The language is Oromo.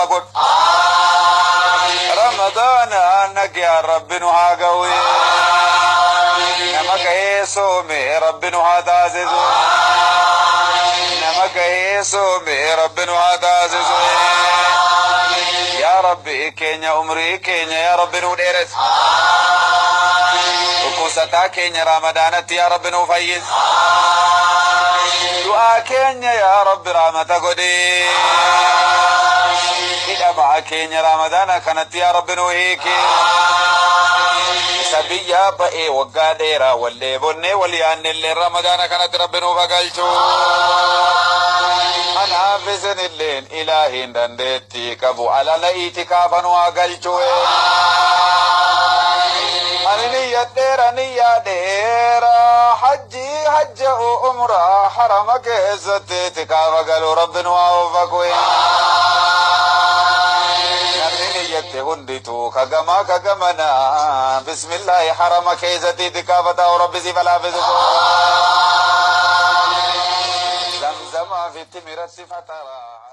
Godhu. Ramadaana nagaan Rabbi nu haa ga'u. Nama gahee soome Rabbi nu haa taasisu. Nama gahee soome Rabbi nu haa taasisu. Yaa Rabbi keenya, umrii keenya yaa Rabbi nu dheeressi. Dhukkubsataa keenya Ramadaanatti yaa Rabbi nu fayyisi. Du'aa keenya yaa Rabbi rahmata godhi. Hidhamaa keenya Ramadaana kanatti yaa Rabbi nu hiiki. Isa biyyaa ba'ee waggaa dheeraa wallee bonnee wal yaannellee Ramadaana kanatti Rabbi nuuf galchu. Anaaf isinilleen ilaahiin dandeettii qabu alana itikaafa nu haa galchu. Ani niyyadheera, niyyadheera, hajjii hajja umraa harama keessatti itikaafa galuu Rabbi nu haa waffaqu. Namni niyyatte hundituu kagamaa kagamanaa bismillaahi harama keessatti itikaafa taa'u Rabbi siif laafisu. Zamzamaa fi timiratti fatara.